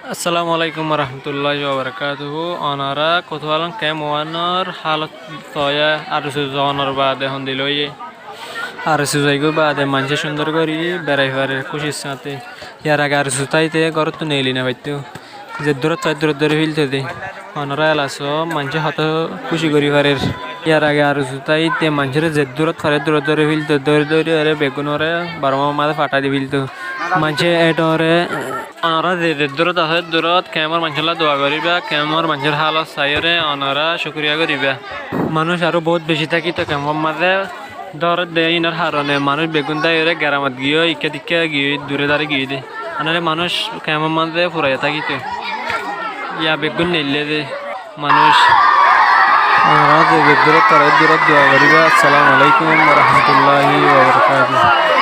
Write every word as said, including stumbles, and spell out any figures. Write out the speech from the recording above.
Assalamu alaikum warahmatulláhi wabarakátuhu. Onorá Kotúalong kemp wanor hálot soóiya, ar esu zonor baade hondilla óiye. Ar esu zaigói baade maincé cúndor gorí berai farer kúcir sáñte. Yar age ar esu táite górottu neeli no faittó. Zeddúrot fare dúrot dóri félto dé. Onorá ela soó, maincé hotó kúci gorí farer. Yar age ar esu táite maincóre zeddúrot fare dúrot dóri félto, dóri dóri ore beggúnoré barmar mazé fathái di félto. Maincé éçe ore, onorá ze zeddúrot asó eddúrot kempor maincólla dua goríba, kempor maincór hálot saiyóre onorá cúkuriya goríba. Manúic aró boóut bicí tákito kempor mazé. Dór de ínor harone manúic beggún táiyore geramot giyói, ikká dikká giyói, dure dare giyói de. Anare manúic kempor mazé furaiya tákito. Ya beggún neillé de manúic. Onorá ze zeddúrot tará eddúrot dua goríba. Assalamu alaikum warahmatulláhi wabarakátuhu.